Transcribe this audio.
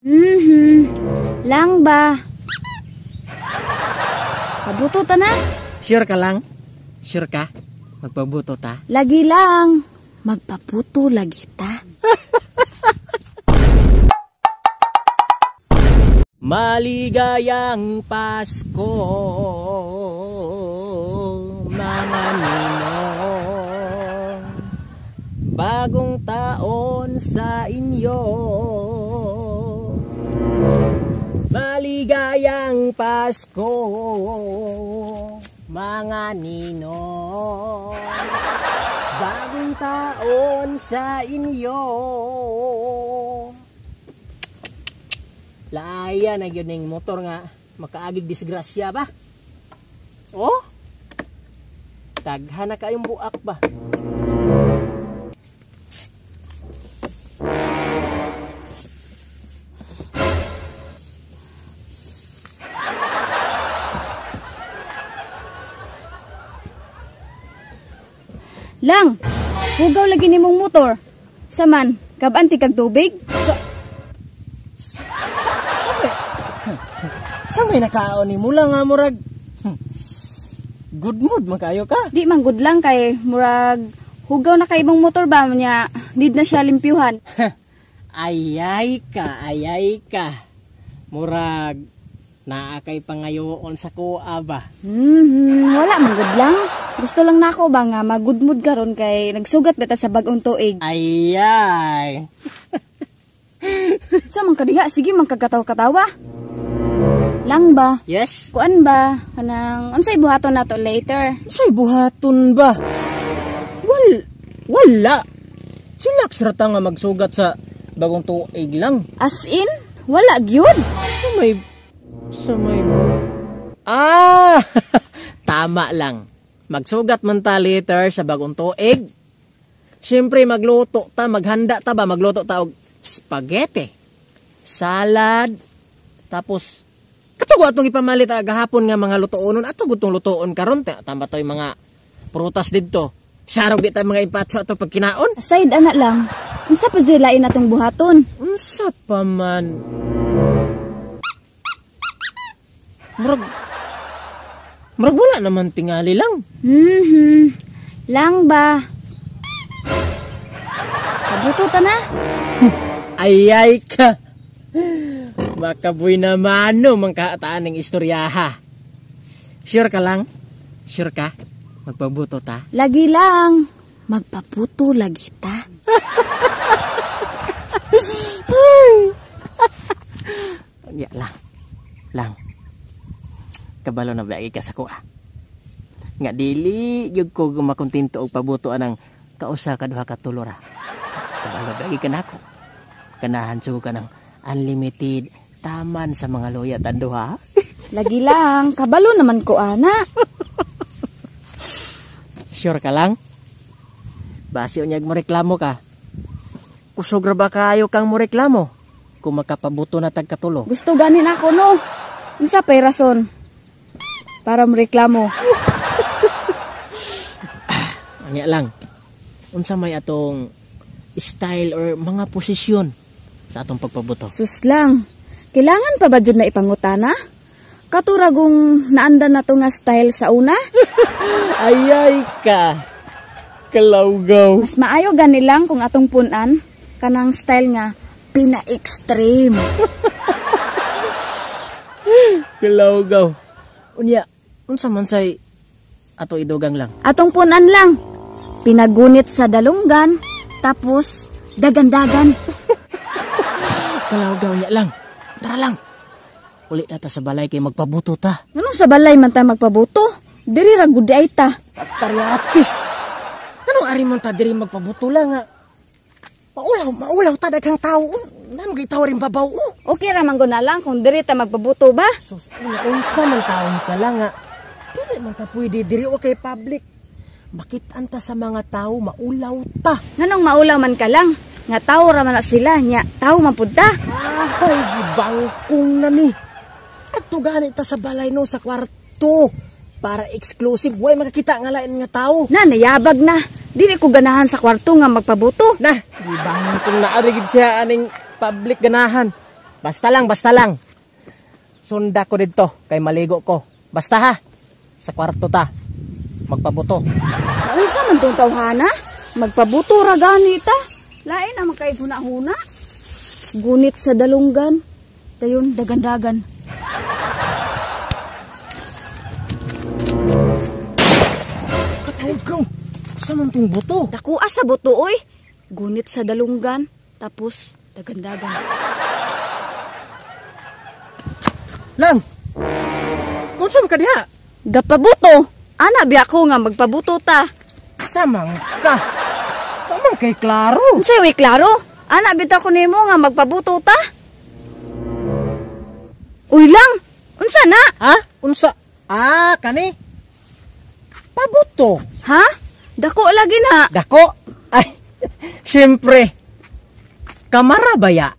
Lang ba? Pabuto ta na? Sure ka lang? Sure ka? Magpabuto ta? Lagi lang. Magpaputo lagi ta. Maligayang Pasko, mga ninong. Bagong taon sa inyo. Maligayang Pasko, mga ninong. Bagong taon sa inyo. Laaya na gyud ning motor nga makaagig disgrasya ba? Oh? Daghan na kayong buak ba? Lang, hugaw lagi nimong motor. Saman, kabanti kag tubig? Sa may nakaon ni mula nga murag good mood man kayo ka. Di man good lang kay murag hugaw na kay imong motor ba nya need na siya limpyuhan. Ayay ka, ayay ka. Murag naa kay pangayoon sa kuha ba. Wala man good lang. Gusto lang nako ba nga ma good mood karon kay nagsugat beta sa bag-ong tuig. Ayay. Sa man kadiha sige man kagkatawa-katawa. Lang ba? Yes. Kuan ba? Kanang unsay buhaton nato later? Unsay buhaton ba? Wala. Chillax ra ta nga magsugat sa bagong tuig lang. As in, wala gyud. Sa may tama lang. Magsugat man ta later sa bagong tuig. Siyempre magluto ta, maghanda ta ba, magluto ta og spaghetti, salad, tapos katugo atong ipamalit gahapon nga mga lutuonon ato gutong lutuon karon tama toy mga prutas didto. Sarog di ta mga impatso ato pagkinaon. Aside ana lang. Unsa pa jud lain atong buhaton? Unsa pa man? Murag wala naman tingali lang. Lang ba? Pabuto ta na. Ayay ka. Makabuy na mano mangkaataan ng istoryaha. Sure ka lang? Sure ka? Magpabuto ta? Lagi lang. Magpaputo lagi ta. Ya lang. Lang. Kabalo na ba ka sa kuha? Nga dili gyud ko makontento og pabuto anang kausa ka duha ka tulo ra. Kabalo ba ka nako? Kanahan sugo ka ng unlimited taman sa mga loya tanduha. Lagi lang, kabalo naman ko ana. Sure ka lang? Basi unyag mo reklamo ka. Kusog ra ba kayo kang mo reklamo? Kung makapabuto na tag katulo. Gusto ganin ako no. Unsa pay rason para mo reklamo? Anya lang. Unsa may atong style or mga posisyon sa atong pagpabuto? Sus lang. Kailangan pa ba jud na ipangutana? Katuragong naandan na to nga style sa una? Ayay ka. Kalawgaw. Mas maayo gani lang kung atong punan kanang style nga pina-extreme. Kalawgaw. Unya, unsa man say ato idugang lang? Atong punan lang. Pinagunit sa dalunggan, tapos dagandagan. Kalawgaw niya lang. Tara lang. Uli na ta sa balay kay magpabuto ta. Nganong sa balay man ta magpabuto? Diri ra gud ay ta. Tariatis. Nganong ari man ta diri magpabuto lang nga? Maulaw ta daghang tawo. Namo gyud tawo rin babaw. Okay ra man gud na lang kung diri ta magpabuto ba? Sus, unsa man taon ka lang nga. Diri man ta pwede diri wa kay public. Makit-an ta sa mga tawo, maulaw ta. Nganong maulaw man ka lang? Nga tawo ra man na sila nya, tawo man pud ta. Ay, gibangkong na ni. Adto gani ta sa balay no sa kwarto para exclusive way makakita nga lain nga tawo. Na nayabag na. Dili ko ganahan sa kwarto nga magpabuto. Na, gibangkong na ari gid siya aning public ganahan. Basta lang, basta lang. Sunda ko didto kay maligo ko. Basta ha. Sa kwarto ta. Magpabuto. Naunsa man tong tawhana? Magpabuto ra gani ta. Lain na man kay huna-huna. Gunit sa dalunggan. Dayon dagandagan. Katawag ka. Sa man tong buto? Dakuha sa buto oy. Gunit sa dalunggan tapos dagandagan. Lang. Unsa man ka diha? Gapabuto. Ana biya ko nga magpabuto ta. Samang ka. Wa man kay klaro. Unsay way klaro? Ana bitaw ko nimo nga magpabuto ta. Uy lang. Unsa na? Ha? Unsa? Ah, kani. Pabuto. Ha? Dako lagi na. Dako. Ay, siyempre. Kamara baya.